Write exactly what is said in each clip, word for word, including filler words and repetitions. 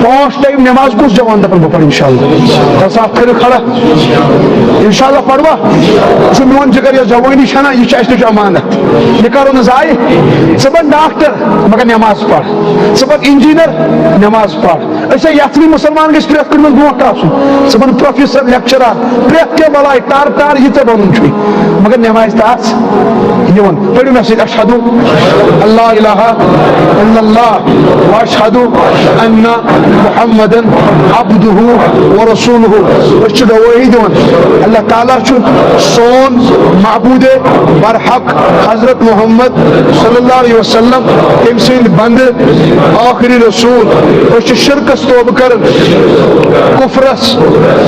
پانٛژھ ٹایم نماز کُس جوان دپان بہٕ پرٕ انشاءاللہ؟ تَلہٕ سا اَتھ کٔرِو کھڑا۔ انشاءاللہ پروا؟ یہِ چھُ میون جگر، یۄس جوٲنی چھےٚ نا، یہِ چھِ اَسہِ نِش امانت۔ یہِ کرو نہٕ ضایع۔ ژٕ بن ڈاکٹر، مگر نماز پر۔ ژٕ بن انجینئر، نماز پر۔ أسۍ ہے یژھنٕے مُسلمان گژھِ پرٛٮ۪تھ کُنہِ منٛز برونٛٹھ آسُن۔ ژٕ بن پروفیسر، لیکچرار، پرٛٮ۪تھ کینٛہہ بلاے ٹر ٹر یہِ ژےٚ بنُن چھُے، مگر نمازِ تہِ آس یِوان۔ پٔرِو مےٚ سۭتۍ، اشہد ان لا الہ الا اللہ و اشہد ان محمدن عبدہ و رسولہ۔ أسۍ چھِ گوٲہی دِوان، اللہ تعالیٰ چھُ سون معبود برحق حضرت محمد صلی اللہ علیہ وسلم، تٔمۍ سٕنٛدۍ بندٕ، آخری رسول۔ أسۍ چھِ شرکس توبہٕ کران، کفرس،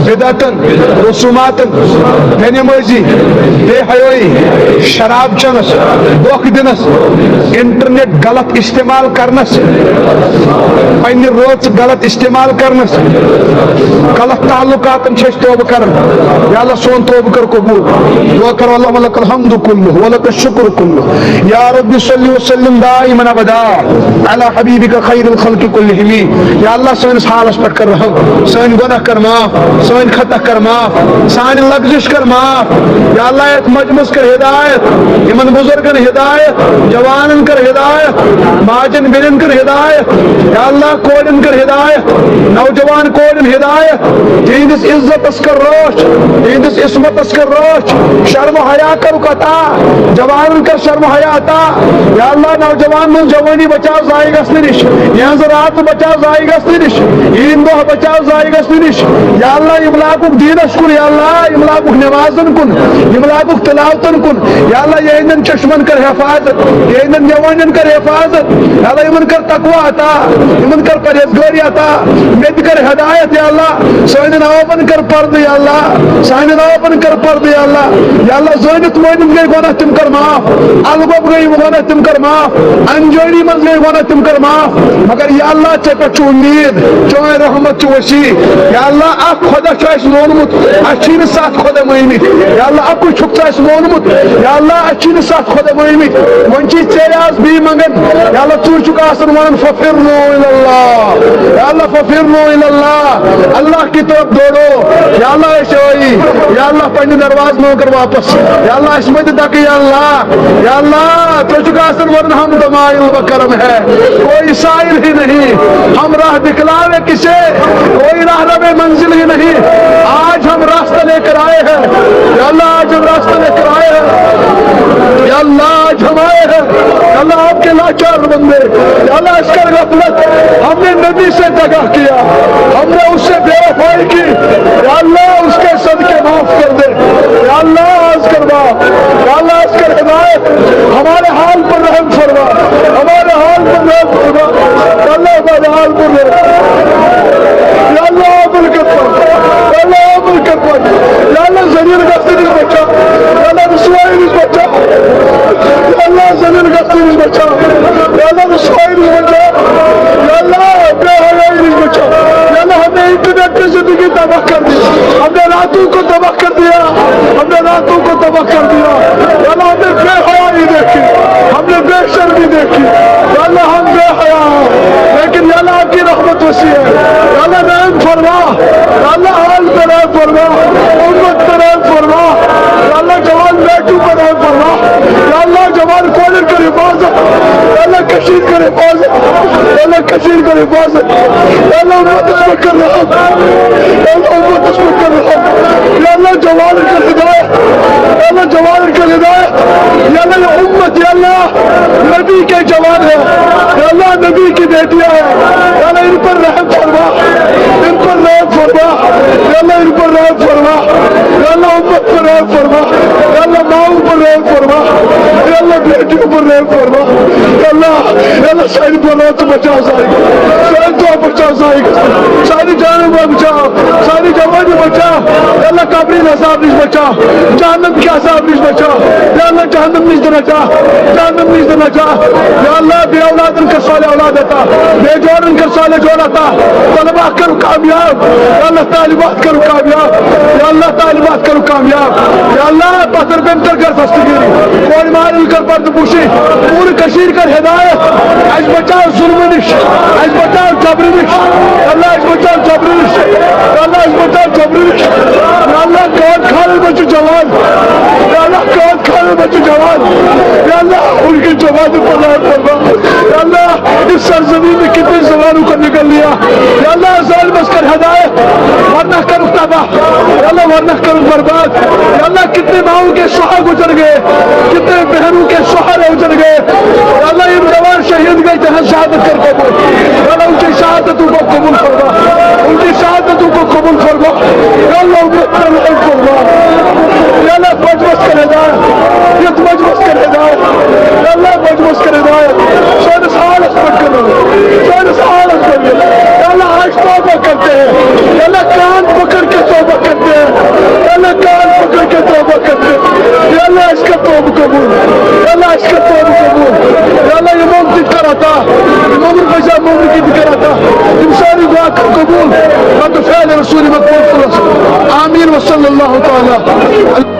بدعتن، رسوماتن، بے نمٲزی، بے حیٲیی، شراب چنس، دھوکہٕ دِنس، انٹرنیٹ غلط استعمال کرنس، پننہِ رٲژ غلط استعمال کرنس، غلط تعلقاتن چھِ أسۍ توبہٕ کران۔ یا اللہ، سون توبہٕ کر قبول۔ دعا کرو، اللہم لک الحمد کلہ و لک الشکر کلہ۔ یا رب صلی وسلم دائما ابدا علی حبیبک خیر الخلق کلہم۔ یا اللہ، سٲنِس حالس پٮ۪ٹھ کر رحم، سٲنۍ گۄناہ کر معاف، سٲنۍ خطا کر معاف، سانہِ لغزش کر معاف۔ یا اللہ، یتھ مجمس کر ہدایت، یِمن بزرگن ہدایت، جوانن کر ہدایت، ماجن بیٚنٮ۪ن کر ہدایت۔ یا اللہ، کورٮ۪ن کر ہدایت، نوجوان کورٮ۪ن ہدایت، تِہنٛدِس عزتس کر رٲچھ، تِہنٛدِس عصمتس کر رٲچھ، شرم و حیا کرُکھ عطا، جوانن کر شرم و حیا عطا۔ یا اللہ، نوجوان منٛز جوانی بچاو ضایع گژھنہٕ نِش، یِہنٛز راتھ بچاو ضایع گژھنہٕ نِش، یِہنٛدۍ دۄہ بچاو ضایع گژھنہٕ نِش۔ یا اللہ، املاکُک دیٖنس کُن، یا اللہ، املاکُک نمازن کُن، املاکُک تلاوتن کُن۔ یا اللہ، یِہنٛدٮ۪ن چشمن کر حفاظت، یِہنٛدٮ۪ن جوانٮ۪ن کر حفاظت۔ یا اللہ، یِمن کر تقوی عطا، یِمن کر پرہیزگٲری عطا، مےٚ تہِ کر ہدایت۔ یا اللہ، سانٮ۪ن آبن کر پردٕ۔ یا اللہ، سانٮ۪ن آبن کر پردٕ۔ یا اللہ، یا اللہ، زٲنِتھ مٲنِتھ گٔے گۄناہ، تِم کر معاف۔ الگوب گٔے گۄناہ، تِم کر معاف۔ انجٲنی منٛز گٔے گۄناہ، تِم کر معاف۔ مگر یا اللہ، ژےٚ پٮ۪ٹھ چھُ اُمید، چٲنۍ رحمت چھِ وسیع۔ یا اللہ، اکھ خۄدا چھُ اَسہِ لونمُت، اَسہِ چھِی نہٕ ستھ خۄدا مٲنۍمٕتۍ۔ یا اللہ، اَکُے چھُکھ ژٕ اَسہِ لونمُت۔ یا اللہ، اَسہِ چھِی نہٕ ستھ خۄدا مٲنۍمٕتۍ۔ وۄنۍ چھِی ژےٚ آز بیٚیہِ منٛگان۔ یا اللہ، ژٕ چھُکھ آسان وَنان، "ففروا الی اللہ۔" یا اللہ، "ففروا الی اللہ۔" اللہ کی طرف دوڑو۔ یا اللہ، أسۍ ٲیی۔ یا اللہ، پننہِ دروازٕ نوکر واپس۔ یا اللہ، اَسہِ مہ دِ دکہٕ۔ یا اللہ، یا اللہ، ژٕ چھُکھ آسان وَنان، "ہم تو مائل و کرم ہے، کوئی سائل ہی نہیں، ہم راہ دکھلاوے کسے، کوئی راہ رب منزل ہی نہیں، آج ہم راستہ لے کر آئے ہیں۔" یا اللہ، آج ہم راستہ لے کر آئے ہیں۔ یا اللہ، آج ہم آئے ہیں۔ یا اللہ، آپ کے لاچار بندے۔ یا اللہ، اس کا غفلت، ہم نے نبی سے دگا کیا، ہم نے اس سے بے وفائی کی۔ یا اللہ، اس کے صدقے معاف کر دے۔ یا اللہ، آج کر معاف۔ یا اللہ، اس کا ہدایت، ہمارے حال پر رحم فرما، ہمارے حال پر رحم فرما۔ یا اللہ، ہمارے حال پر رحم۔ یا اللہ، عمل کر پر۔ یا اللہ، عمل کر پر۔ یا اللہ، ذلیل گژھنہٕ نِش بچا۔ یا اللہ، رسوائی نِش بچا۔ یا اللہ، ذلیل گژھنہٕ نِش بچا۔ یا اللہ، رسوائی نِش بچا۔ یا اللہ، بے حیائی نِش بچا۔ یا اللہ، ہم نے انٹرنیٹ پہ زندگی تباہ کر دی، ہم نے راتوں کو تباہ کر دیا، ہم نے راتوں کو تباہ کر دیا۔ یا اللہ، ہم نے بے حیائی دیکھی، ہم نے بے شرمی دیکھی۔ یا اللہ، ہم بے حیا ہیں، لیکن یا اللہ، آپ کی رحمت وسیع ہے۔ یا اللہ، رحم فرما۔ یا اللہ، حال پہ رحم فرما، امت پہ رحم فرما۔ یا اللہ، جوان بیٹوں پہ رحم فرما۔ یا اللہ، جوان کورن کر حفاظت۔ یا اللہ، کشمیر کر حفاظت۔ یا اللہ، کشمیر کر حفاظت۔ یا اللہ، امت اس پر کر رحم۔ یا اللہ، امت اس پر کر رحم۔ یا اللہ، جوان کر ہدایت۔ یا اللہ، جوان کر ہدایت۔ یا اللہ، یہ امت، یا اللہ، نبی کے جوان ہے۔ یا اللہ، نبی کی بیٹیاں ہیں۔ یا اللہ، ان پر رحم فرما، ان پر رحم فرما۔ یا اللہ، ان پر رحم فرما۔ یا اللہ، امت پر رحم فرما۔ یا اللہ، ماؤں پر رحم فرما۔ یا اللہ، بیٹیوں پر رحم فرما۔ یا اللہ، یا اللہ، سانہِ بنات بچا ضایع۔ سانہِ دۄہ بچا ضایع۔ سانہِ جانہٕ بچا۔ سانہِ جوانی بچا۔ یا اللہ، قبرِ عذاب نِش بچا۔ جہنم کہِ عذاب نِش بچا۔ یا اللہ، جہنم نِش تہِ بچا۔ جہنم نِش تہِ بچا۔ یا اللہ، بے اولادن کر صالح اولاد عطا، بے جوڑن کر صالح جوڑ عطا۔ طلبہ کر کامیاب۔ یا اللہ، طالبات کر کامیاب۔ یا اللہ، طالبات کر کامیاب۔ یا اللہ، پتھر پہ کر کر دستگیری، کورِ مالن کر پردٕ پوشی، پورٕ کشمیر کر ہدایت۔ اَسہِ بچاو ظلمہٕ نِش، اَسہِ بچاو جبرٕ نِش۔ اللہ، اس بچا جبری۔ یا اللہ، قید خانے میں جو جوان۔ یا اللہ، قید خانے میں جو جوان۔ یا اللہ، ان کی جماعت کو لاحق فرما۔ یا اللہ، اس سرزمین میں کتنے جوانوں کو نکل لیا۔ یا اللہ، ظالم اس کر ہدایت، ورنہ کر تباہ۔ یا اللہ، ورنہ کر برباد۔ یا اللہ، کتنے ماؤں کے شوہر گزر گئے، کتنے بہنوں کے شوہر گزر گئے۔ یا اللہ، یہ جوان شہید گئے، جہاں شہادت کر قبول۔ یا اللہ، ان کی شہادتوں کو قبول فرما، ان کی شہادتوں کو قبول فرما۔ یا اللہ، امت پر رحم فرما۔ یا اللہ، مجلس کر ہدایت، یہ مجلس کر ہدایت۔ یا اللہ، مجلس کر ہدایت۔ سارے حالت پر کرو، سارے حالت پر کرو۔ یا اللہ، آج توبہ کرتے ہیں۔ یا اللہ، کان پکڑ کے توبہ کرتے ہیں۔ یا اللہ، کان پکڑ کے توبہ کرتے ہیں۔ یا اللہ، اس کا توبہ قبول۔ یا اللہ، اس کا توبہ قبول۔ یا اللہ، یہ مومن کی کرتا، یہ مومن پیسہ مومن کی کرتا، ان ساری دعا قبول۔ رب فعل رسول مقبول صلی اللہ علیہ وسلم۔ آمین وصلی اللہ تعالی۔